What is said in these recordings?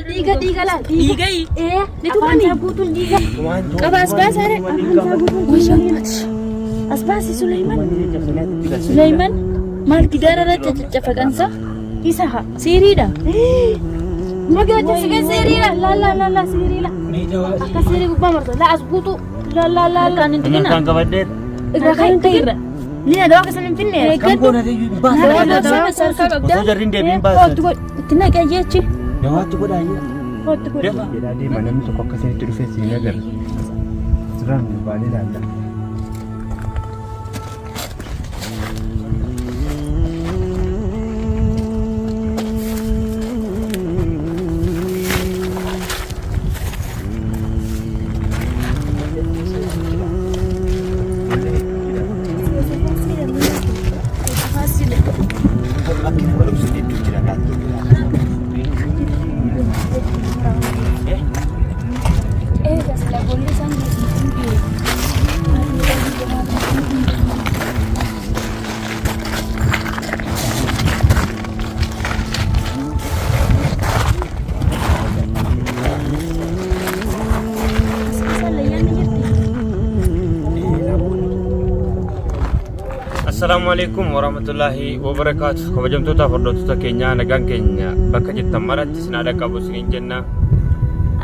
Dhiiga dhiiga laal. Dhiiga Ee. Ni tumani. Afaan isaa guutuun dhiiga. Qaba as baasaare. Afaan isaa guutuun dhiiga. As baasi Suleyman. Suleyman maal gidaara irratti caccafaqansa? Isa haa. Siiriidha. Magaa jessiga seeriira. La la la la seeriila. Akka seerii gubbaa marta. La as guutuu. La la la la. Kan hin tuqina. Kan qabadheera. Irraa kan hin tuqina. Ni adawaa keessa hin finne. Kan goona ta'e hin baasa. Harkaa qabdaa. Osoo jarri hin deebiin baasa. Kootu godhi. Itti naqee jechi. Dawaatti godhaa jira. Kootu godhi. Deema. Jedhaa deema namni tokko akka isinitti dhufee siin agarra. Asirraan baanee ilaalla. Bakki nama dhoksu hedduu jira Eega sila golli isaan geessu hin beeku. As keessa layyaan ni jirti. Assalaamu alaikum warahmatullaahi wabarakaatu. Kabajamtoota hordoftoota keenyaa nagaan keenya bakka jirtan maratti isin haadha qabu isiniin jenna.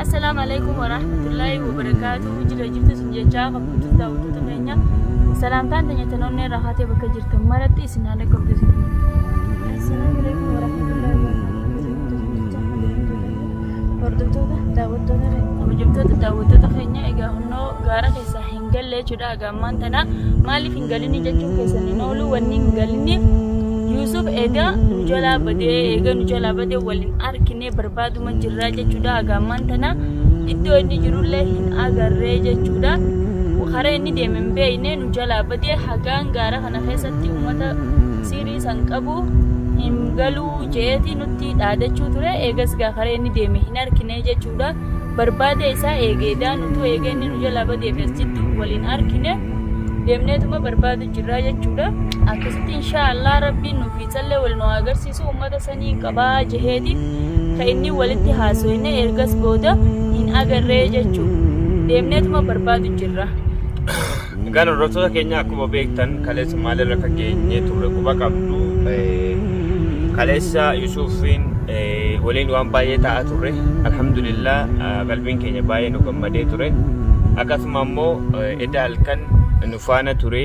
Assalaamu alaikum warahmatullaahi wabarakaatu. Jira jirtu isin jechaa kabajamtoota daawwattoota keenya. Salaamtaan teenya tanoonni irraa haatee bakka jirtan maratti isin haadha qabdu isin. Assalaamu alaikum warahmatullahi wabarakatuh. Hordoftoota daawwattoota keenya. Kabajamtoota daawwattoota keenya egaa hunnoo gaara keessaa hin galle jechuudha egaa ammaan tana maaliif hin galinni jechuun keessan hin oolu wanni hin galinniif Yuusuf egaa nu jalaa badee eega nu jalaa badee waliin arkinee barbaaduma jirraa jechuudha egaa ammaan tana iddoo inni jirullee hin agarree jechuudha. Karaa inni deeme hin beekne nu jalaa badee hagaan gaara kana keessatti uummata siirii san qabu hin galuu jeeti nutti dhaadachuu ture eegas gaa karaa inni deeme hin argine jechuudha. Barbaada isaa eegeedhaan utuu eegee inni nu jalaa badeef as jiddu waliin argine deemneetuma barbaadu jirraa jechuudha. Akkasitti inshaallah rabbiin nu fiixallee wal nu agarsiisu uummata sanii qabaa jeheeti kan inni walitti haasofne ergas booda hin agarree jechuudha. Deemneetuma barbaadu jirra. Egaan hordoftoota keenya akkuma beektan kaleessa maalirra akka geenyee turre quba qabdu. Kaleessa Yusufiin waliin waan baay'ee ta'aa turre. Alhamdulillah qalbiin keenya baay'ee nu gammadee ture. Akkasuma immoo edda halkan nu faana ture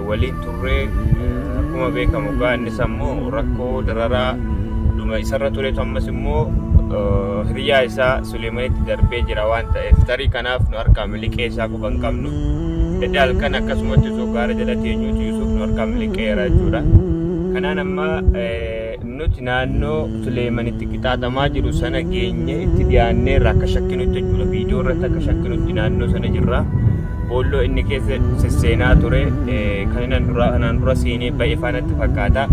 waliin turre akkuma beekamu egaa innis ammoo rakkoo dararaa dhuma isarra turetu ammas immoo hiriyaa isaa Suleemanitti darbee jira waan ta'eef tarii kanaaf nu harkaa miliqee isaa quba hin qabnu. Edda halkan akkasumatti osoo gaara jala teenyuuti Yuusuf nu harkaa miliqeera jechuudha. Kanaan amma nuti naannoo Suleemanitti qixaaxamaa jiru sana geenye itti dhiyaanneerra akka shakkinutti jechuudha. Viidiyoo irratti akka shakkinutti naannoo sana jirra. Boolloo inni keessa sesseenaa ture kan inni kanaan dura seenee ba'e faanatti fakkaata.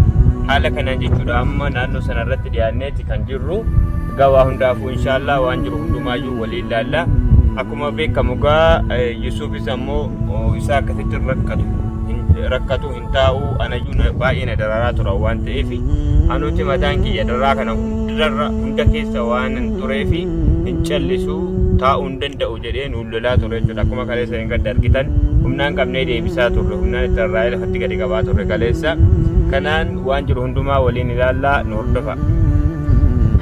Haala kanaan jechuudha amma naannoo sana irratti dhiyaanneeti kan jirru. Egaa waa hundaafuu inshaallah waan jiru hundumaayyuu waliin laalla. Akkuma beekamu egaa Yusuufis ammoo isaa akkasitti rakkatu rakkatu hin taa'u anayyuu baay'ee na dararaa tura waan ta'eef anuti mataan kiyya dararaa kana hundarra hunda keessa waan hin tureef hin callisu taa'uu hin danda'u jedhee nuun lolaa ture jechuudha. Akkuma kaleessa hin gadda argitan humnaan qabnee deebisaa turre humnaan itti rarraa'ee lafatti gadi qabaa turre kaleessa. Kanaan waan jiru hundumaa waliin ilaallaa nu hordofa.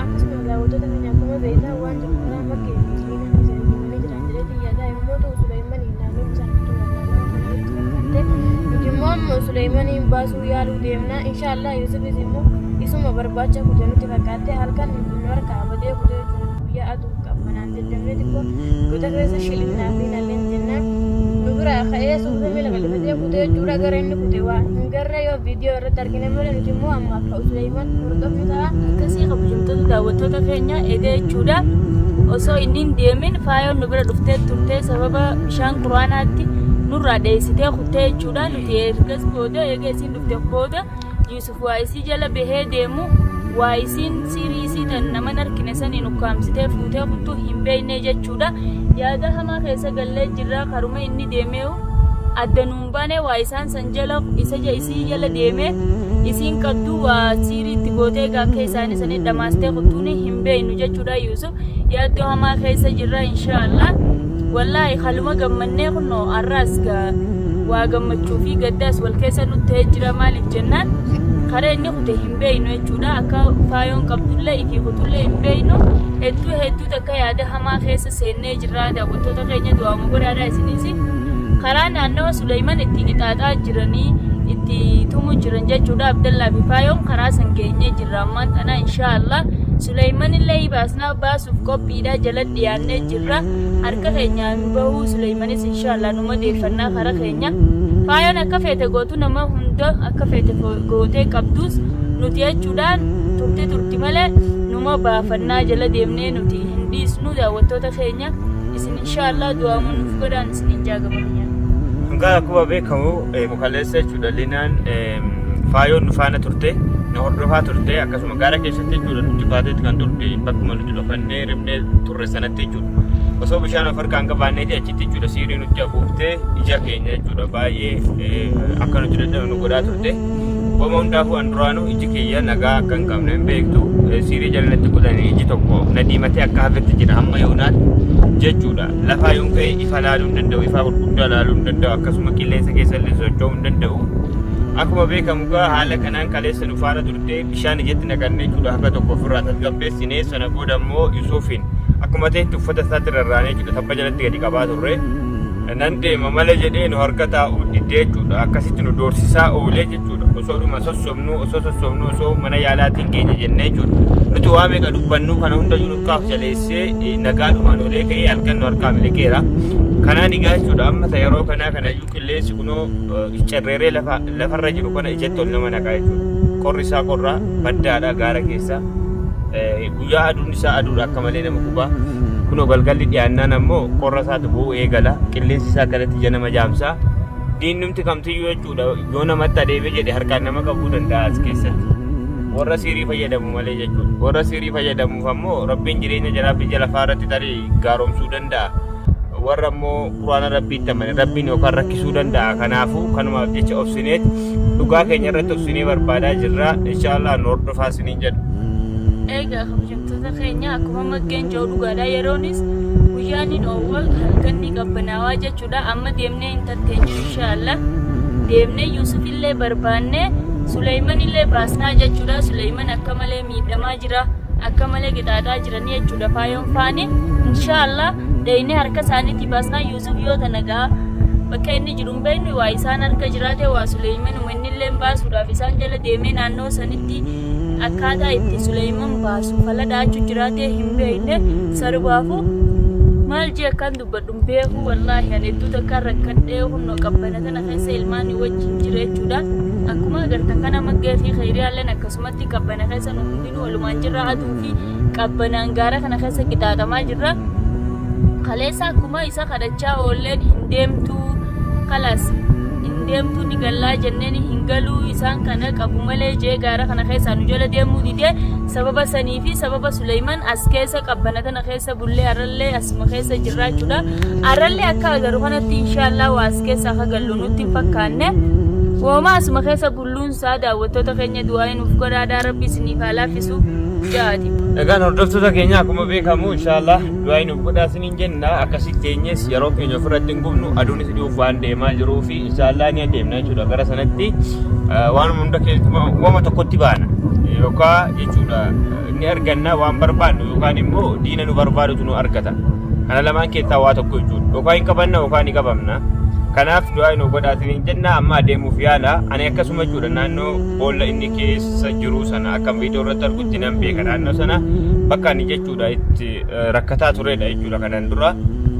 Akkasuma daawwattoota keenya akkuma beektan waan jiru karaa makkee fi musliima keessa himanii jiran jedheetiin yaadaa yommuu ta'u Suleemaniin naannoon isaan itti naannoo kana itti fakkaatte nuti immoo amma Suleemaniin baasuu yaaluu deemna inshaallah Yuusufis immoo isuma barbaacha kute nutti fakkaatte halkan nu harkaa badee kutee jechuudha guyyaa aduu qabbanaan deddeemnee xiqqoo goda keessa shilinnaa fi nalleen jennaan nu biraa ka'ee suuta miila bal'ifatee kutee jechuudha gara inni kute waa hin garree yoo viidiyoo irratti argine malee nuti immoo amma akka Suleeman hordofnu ta'a. Akkasii kabajamtoota daawwattoota keenya edee jechuudha. Osoo inni hin deemin faayoon nu bira dhuftee turtee sababa bishaan quraanaatti nurraa dheessitee kuttee jechuudha. Nuti ergas booda eega isiin dhufte booda Yuusuf waa isii jala bahee deemu waa isiin siirii isii tan naman argine saniin ukkaamsitee fuutee kuttuu hin beekne jechuudha. Yaada hamaa keessa gallee jirra karuma inni deemee adda nuun baane waa isaan san jala isa isii jala deemee Isiin qabdu waa siirii itti gootee egaa akka isaanii sanii dhamaastee kuttuuni hin beeynu jechuudha Yuusuf. Yaaddoo hamaa keessa jirra inshaallah. Wallaahi haluma gammannee kunoo har'aas gaa waa gammachuu fi gaddaas wal keessa nutti ta'ee jira maaliif jennaan karaa inni kute hin beeynu jechuudha. Akka faayoon qabdullee ifii kutullee hin beeynu. Hedduu hedduu takka yaada hamaa keessa seennee jirra daawwattoota keenya du'aama godhaadha isinis. Karaa naannawa Suleyman itti qixaaxaa jiranii itti tumu jiran jechuudha. Abdallaa fi Faayoon karaa san geenyee jirra ammaan tana inshaallah. Suleyman illee baasnaa baasuuf qophiidha jala dhiyaannee jirra. Harka keenyaa hin bahuu Suleymanis inshaallah numa deeffannaa kara keenya. Faayoon akka feete gootu nama hunda akka feete gootee qabdus nuti jechuudhaan turte turti malee numa baafannaa jala deemnee nuti hin dhiisnu daawwattoota keenya. Isin inshaallah du'aama nuuf godhaan isiniin jaagama kiyya. Egaa akkuma beekamu kaleessa jechuudha Linaan faayoon nu faana turte na hordofaa turte akkasuma gaara keessatti jechuudha nuti baateetti kan turte bakkuma nuti dhokannee ribnee turre sanatti jechuudha. Osoo bishaan of harkaan qabaanneeti achitti jechuudha siirii nutti afuuftee ija keenya jechuudha baay'ee akka nuti dadhabnu godhaa turte. Wama hundaafuu an duraanuu iji kiyya nagaa akka hin qabne hin beektu siirii jala natti godhanii iji tokko na diimatee akka hafetti jira hamma yoonaatti jechuudha. Lafaa yoon ka'e ifa laaluu hin danda'u, ifaa gurguddaa laaluu hin danda'u, akkasuma qilleensa keessa illee socho'uu hin danda'u. Akkuma beekamu gaa haala kanaan kaleessa nu faana turte bishaan ijatti naqannee jechuudha haga tokko ofirraa tasgabbeessinee sana booda immoo Yusuufiin akkuma ta'etti uffata isaatti rarraanee jechuudha tabba jalatti gadi qabaa turre. Nan deema malee jedhee nu harka taa'uu diddee jechuudha akkasitti nu doorsisaa oolee jechuudha osoodhuma sossobnuu osoo sossobnuu osoo mana yaalaatiin keenya jennee jechuudha. Nuti waa meeqa dubbannuu kana hunda nu kaaf jaleessee nagaadhumaan olee ka'ee halkan nu harkaa miliqeera. Kanaan egaa jechuudha amma ta yeroo kanaa kanayyuu qilleensi kunoo carreeree lafarra jiru kana ijatti ol nama naqaa jechuudha. Qorri isaa qorraa baddaadha gaara keessa. Guyyaa aduun isaa aduudha akka malee nama gubaa. Kunoo galgalli dhiyaannaan ammoo qorra isaatu bu'uu eegala. Qilleensi isaa akkanatti ija nama jaamsaa. Diinumti kamtiyyuu jechuudha yoo namatti adeeme jedhe harkaan nama qabuu danda'a as keessatti. Warra siirii fayyadamu malee jechuudha. Warra siirii fayyadamuuf ammoo rabbiin jireenya jaraa biyya lafaa irratti tarii gaaromsuu danda'a. Warra ammoo quraana rabbiitti amane rabbiin yookaan rakkisuu danda'a. Kanaafuu kanumaaf jecha obsineet dhugaa keenya irratti obsinee barbaadaa jirra. Inshaallah nu hordofaa isiniin jedhu. Egaa kabajamtoota keenya akkuma maggeen jiru dhugaadha yeroonis guyyaan hin oowwa halkan ni qabbanaawaa jechuudha amma deemnee hin tatteenyu inshaallah deemnee Yuusuf illee barbaannee Suleyman illee baasnaa jechuudha Suleyman akka malee miidhamaa jira akka malee qixaaxaa jiranii jechuudha faayoon faani inshaallah deeynee harka isaaniitii baasnaa Yuusuf yoo tana gaa bakka inni jiru hin beeknu waa isaan harka jiraate waa Suleyman inni illee baasuudhaaf isaan jala deemee naannoo sanitti akkaataa itti Suleyman baasu fala dhaachu jiraate hin beekne sarubaafu maal jee akkaan dubbadhu hin beeku wallaahi ani hedduu takkaan rakkadhee hunnoo qabbana tana keessa ilmaan wajjin jira jechuudha akkuma agartan kana maggee fi khayriyaalleen akkasumatti qabbana keessa nu hundinuu walumaan jirra aduu fi qabbanaan gaara kana keessa qixaaxamaa jirra kaleessa akkuma isa kadhachaa oolleen hin deemtuu kalas hin deemtuu ni gallaa jenneen hin galuu isaan kana qabu malee jee gaara kana keessaa nu jala deemuu didee sababa sanii fi sababa Suleyman as keessa qabbana tana keessa bullee arrallee asuma keessa jirraa jechuudha. Arrallee akka agaru kanatti inshaallah waa as keessa akka gallu nutti hin fakkaanne. Wooma asuma keessa bulluun isaa daawwattoota keenya du'aa nuuf godhaadhaa rabbi isiniif haa laaffisu jaati. Egaan hordoftoota keenya akkuma beekamu inshaallah du'aa nuuf godhaa isiniin jenna akkasitti teenyes yeroo keenya ofirratti hin gubnu aduunis dhi'uuf waan deemaa jiruu fi inshaallah ni adeemna jechuudha gara sanatti waan hunda keessumaa wama tokkotti baana yookaan jechuudha ni arganna waan barbaannu yookaan immoo diina nu barbaadutu nu argata kana lamaan keessaa waa tokko jechuudha yookaan hin qabanna yookaan ni qabamna kanaaf du'aa nu godhaa isiniin jenna amma adeemuuf yaala ani akkasuma jechuudha naannoo boolla inni keessa jiru sana akka viidiyoo irratti argutti nan beeka naannoo sana bakka ani jechuudha itti rakkataa turedha jechuudha kanaan dura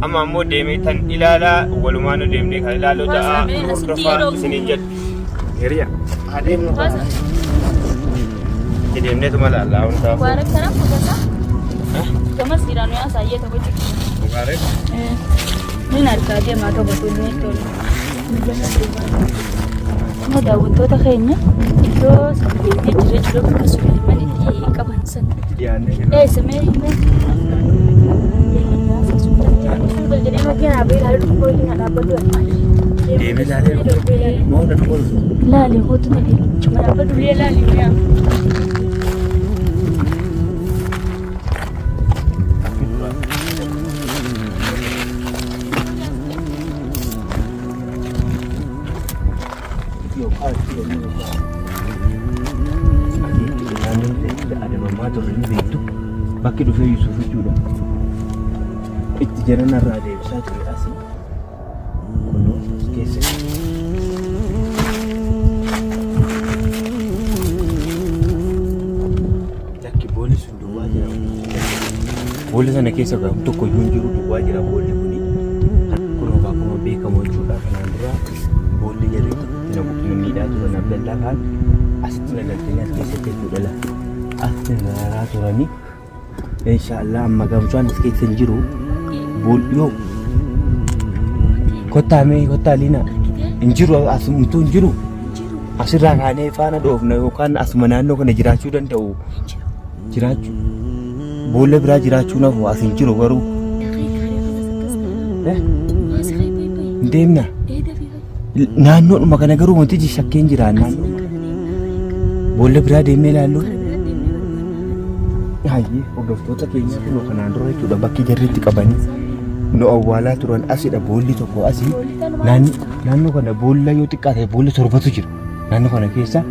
amma ammoo deemee tan ilaalaa walumaan deemnee kan ilaaluu ta'a hordofaa isiniin jedhu. Hiriya adeemnu itti deemneetuma laallaa hundaafuu. Waaree kana fuudhata. Gamas jiraan yaa saayyee tokko jiru. Waaree. Nin argaa deemaa tokko tunnee tolu. Amma daawwattoota keenya iddoo san deemnee jirra jechuudha bakka Suleyman itti qaban san. Dhiyaannee jirra. Eessa mee himee? Deemee ilaalee dhufe. Moo na dhufu? Laali kootu ta'e. Maraaba durii laali mi'a. Adamamaa turre ni beektu. Bakki dhufee Yusuf jechuudha. Itti jiran irraa deebisaa ture asii. Kunoo as keessa. Lakki boolli sun duwwaa jira. Boolli sana keessa gahu tokko iyyuu hin jiru duwwaa jira boolli kuni. Kunoo akkuma beekamu jechuudha kanaan dura boolli jarri itti na miidhaa turan Abdallaa kaan asitti na galchanii as keessatti jechuudha la. Asitti na dararaa turanii. Inshaallah amma gamsaan as keessa hin jiru. Boolli yoo kottaa mee kottaa liina hin jiru asumtuu hin jiru. Asirraa kaanee faana dhoofna yookaan asuma naannoo kana jiraachuu danda'u. Jiraachuu boolla biraa jiraachuu nafu as hin jiru garuu. Hin deemna. Naannoodhuma kana garuu wanti shakkeen jira naannoo. Boolla biraa deemnee ilaallu. Hayyee hordoftoota keenya kunoo kanaan dura jechuudha bakki jarri itti qabanii nu awwaalaa turan asidha boolli tokko asii naannoo kana boolla yoo xiqqaate boolla torbatu jira naannoo kana keessa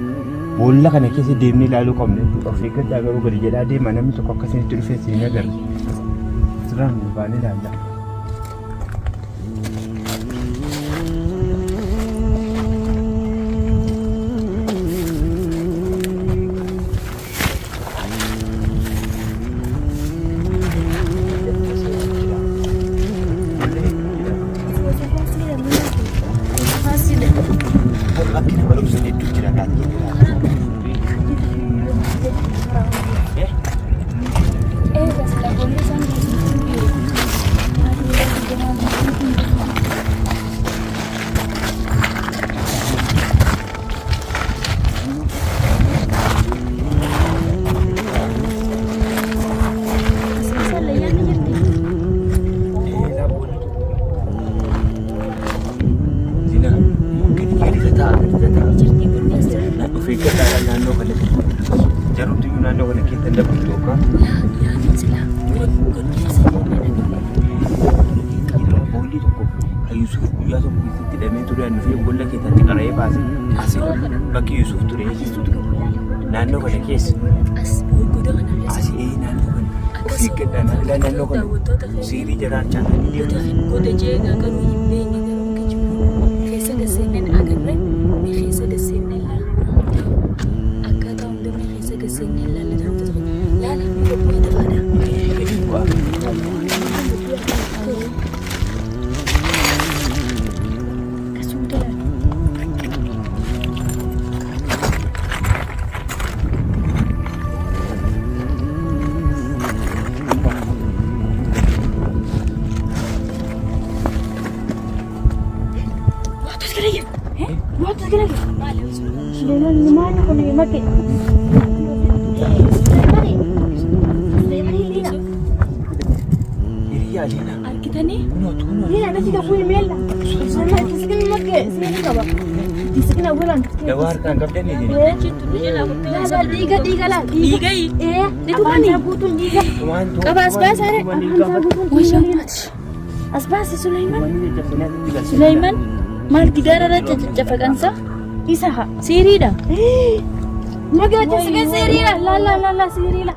boolla kana keessa deemnee ilaaluu qabna jechuudha of eeggadhaa garuu gadi jedhaa deema namni tokko akkasinitti dhufee isin hin agarre asirraan nu baanee ilaalla. Bakki nama dhoksan hedduu jira Zina gadi gadi ta'a gadi ta'a. Of eeggadhaa naannoo kana jaruutu iyyuu naannoo kana keessa dabartu yookaan boolli tokko kan Yusuf guyyaa tokko keessatti hidhamee ture an dhufee boolla keessatti qara'ee baase asii bakki Yusuf ture naannoo kana keessa asii naannoo kana of eeggadhaa naannoo kana siirii jaraan caatanii deemu. Goda jeegaa garuu hin beekne garuu kijibu keessa gaseenneen agarre ni keessa gaseenneen laallu akkaataa hundumni keessa gaseenneen laallu ta'u laala ni gobbu'aa tafaadha. Gadi bu'aa. Hiriyaa Liina. Argitanii Kunoo kunoo. Dawaa harkaan qabdanii dhiigayi Qabaas baasaare As baase Suleyman. Suleyman maal gidaara irra caccafaqansa Isa haa. siiriidha. Magaa tisqee seeriila. La la la la seeriila.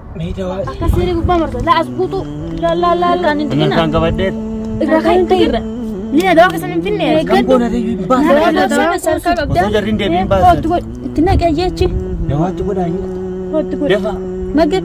Akka seerii gubbaa marta. La as guutuu. La la la la. Kan hin tuqina. Kan qabadheet. Irraa kan hin ta'e. Lina dawaa keessan hin finne. Kan goona ta'e hin baasa. Harkaa qabdaa. Osoo jarri hin deebiin baasa. Oottu godhi. Itti naqee jechi. Dawaatti godhaa Oottu godhi. Dafa. Maga